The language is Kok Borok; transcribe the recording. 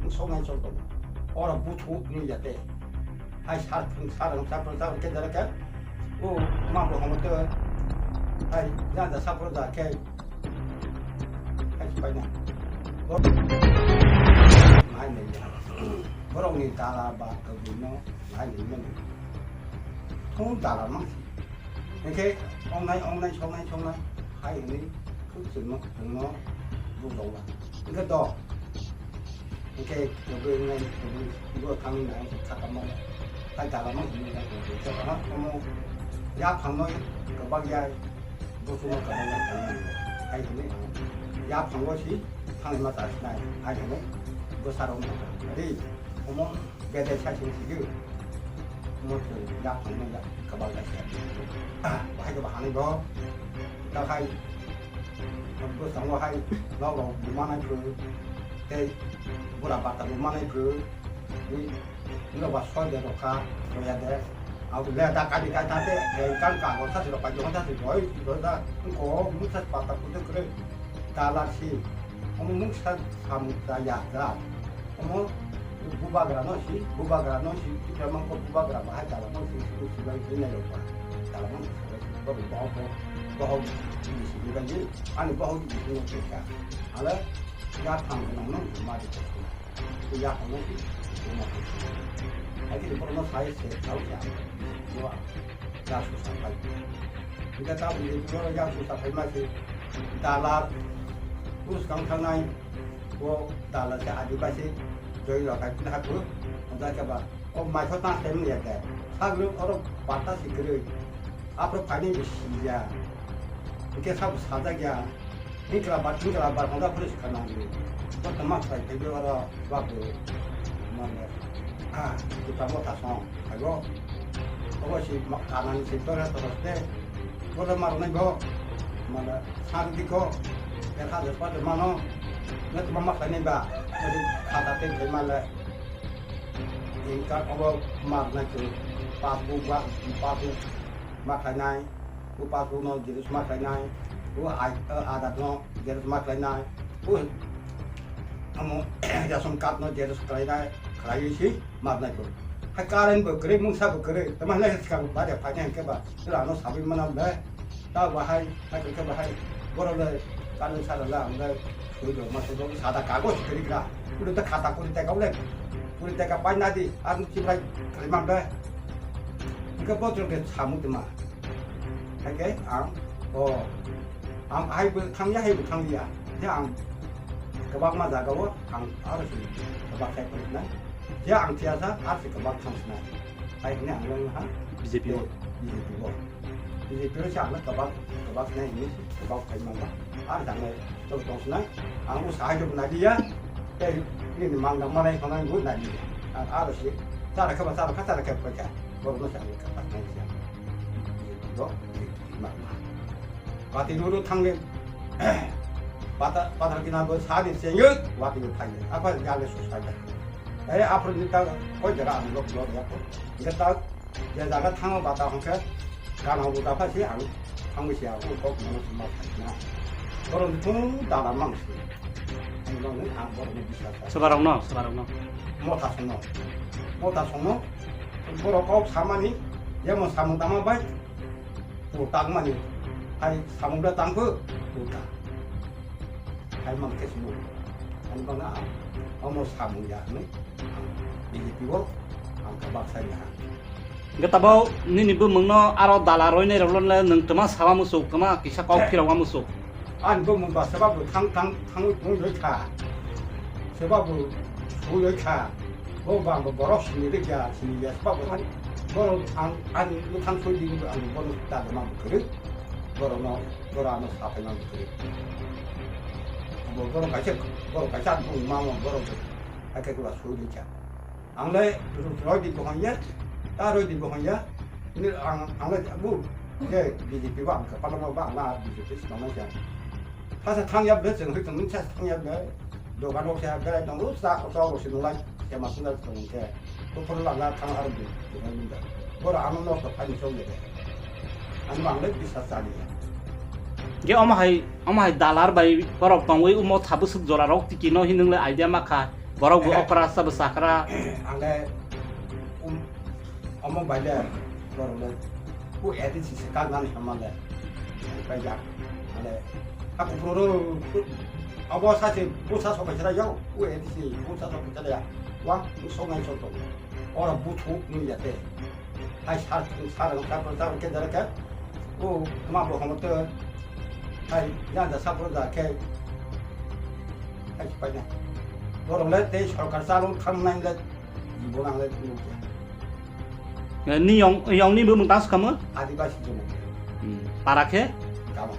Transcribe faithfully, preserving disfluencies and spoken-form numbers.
Songnai chol tongo. Oro buthu ni jate. Hai sar, sar, sar, sar, sar, ke jara ke. O, ma bo hono te. Hai, ja, ja, sar, ja, ke. Hai, pai na. Nai ni ja. Borok ni dala ba, ke buno, nai ni men. Thung dala mang si. Hingke ongnai, ongnai, songnai, songnai, hai hwnwi khuk chwngno, chwngno bujokla. Hingke do, hingke kwbwi wngnai, kwbwi bo thangwi nai, khatamo, hai dalamo hwnwi nai, kwbwi khe, omo, omo, yaphangno kwbak ya, busuno kwbak ya, hai hwnwi, yaphango si, thangwi ma chasnai, hai hwnwi, bwsarok ma, ri, omo, Bedai sai sing sigi. Mo se yak phang ya kabal da se. Bahai ke bahani bo. Ta khai. Bo sango hai. Lo lo buma nai phu. Tei bura bata buma nai phu. Ni lo ba soi de ro kha. Ro ya de. Au le da ka di ka ta de. Kan ka go sa si ro pa jo sa si ro. Ro da ko mu sa pa ta ku de kre. Dala si. Omo mungsa samung chaya jak. Omo bubagra no si, bubagra no si, Tipra mangkok bubagra bahai dala no si, si, si, si, bai, bai, nai rok ba. Dala no si, si, bo, bo, bo, bo, bo, si, si, bai, bai, ani bo, si, si, no si, ka. Ale, ya thang no, no, ma di ko. Ya thang no si, si, no si. Ai ki, bo, no, sai, se, kau, ya. Yo, ya, su, sa, bai. Kita tahu, ini, bo, ya, su, sa, bai, ma, si. Dala, bus, kang, thang, nai. O dala se Adibasi joi rok hai philha phuru, hwnjak khe ba o maitho tang se manya khe. Sagri oro bata si kwrwi. Aphuru phaini bo siya. Hwnkhe sabo sajak ya. Hwnkla ba, hwnkla ba hwnjak phuru sikha nangri. Bo tongma khlai phaibi oro babu. Mane, ah, kita motha song. Phaibo. Obo si ma-, kanani si torha torha se. Bodo marnai bo. Mane, sar diko. Ek hajar pa de mano. Ne tuma ma khainai ba. Jadi khata te khai male. Inka obo marnai tu. Passbook ba, passbook ma khainai. U passbook no jeris ma khainai. U ai, eh, adat no jeris ma khainai. U amo ration card no jeris khainai. Khlai si. Mabnai bo. Hai current bo kwrwi, mungsa bo kwrwi. Tamo hinai sikang ba de phainai hwnkhe ba, chwla ano sabwi mano le. Ta bo hai, hai kwrwi khe bo hai. Borok le current sara le ang le sui do, ma sui do, sada kagoj kwrwi gra. Ule ta khata kuri teka ule. Kuri teka pai nadi, ang chibrai kwrwi mang de. Hwnkhe bo chwng khe samung tongma. Hai khe ang, o, ang hai bo thangya, hai bo thangya. Je ang kwbangma jaga o ang aro se kwbak sai tong sinai. Je ang thiyasa aro se kwbak thang sinai. Hai hwnwi ang wng ha. B J P o. B J P o. B J P o se ang kwbak, kwbak sinai hwnwi se kwbak phai mangba. Aro se ang tong tong sinai. Ang o sahai jok nai liya. Tei nini mangda manai khonai bo nai liya. Ang aro se chara khe ba chara kha, chara khe ba kha. Borok no se ang kwbak nai se. B J P o. Mangma. Bati ruru thangwi, pata, pathar kina bo sadi sengyo, wati bo phaiyo. Apa jale susai da. Eh, apro ni ta koi jara ang lok lok ya ko. Ida ta, ya jaga thango bata hongke, kana bo ta phasi ang, thangwi sia, ko kok mono suma phai na. Boron thung dala mang si. Ang dong ni ang boron ni bisa sa. Sebarang no, sebarang no. Motha songno. Motha songno. Borok kok samani, ya mo samung tama bai. Pur tangmani, hai samung da tangkho, pur ta. Hai mang khe simo. Ani bana, omo samung ya, ne? B J P o, ang kabak sai ya. Hingke tabok nini bumungno aro dala roinai rokno le nwng twma sawa musuk, twma kisa kok phirokma musuk. Ani bumung ba seba bo thang, thang, thangwi tong joi kha. Seba bo sui joi kha. Bo bang bo borok sini rikya, sini ya seba bo thang. Borok ang, ani bwkhang soi di ang bono ta ma bwkhwrwi. Borokno, borok ano sapai ma bwkhwrwi. Bo borok kaisa, borok kaisa ang bung ma ma borok bo. Akai kula soi di cha. Ang le roi di bohong ya, ta roi di bohong ya. Ni ang, ang le bu, je B J P ba ang ka palama ba ang la B J P sima ma cha. Thasa thang ya be, chwng hoi tong sa thang ya be. Dogan rok se ha berai tongo, sa ko sa rok se nung lai, se ma sung lai tong khe. Bo phoro lama thang aro bo, bo nung da. Boro ano nosto phai ni chong de. Ano ang le bisa chali ya. Ge omo hai, omo hai dalar bai borok tongwi umo thabu suk jora rok tiki no hinung le idea ma kha. Borok bo okra sa bwsakra. Ang le, um, omo bai le, borok le, ku A D C se kak nani hamma le, bai jak, ang le, aku pro ro, abo sa se, bu sa so bai chara yau, ku A D C, bu sa so bai chara ya, wa, bu so ngai so to, ora bu thu, nu ya te. Hai sar, sar, sar, sar, sar, ke dara ke. O, ma bo homo te. Hai, ya da sar, da ke. Hai, pai na. Borok le tei sorkar salo tham nai le. Bo nang le. Ni yong, yong ni bo mung tas kamo? Adibasi jono. Hmm. Para khe? Kamo.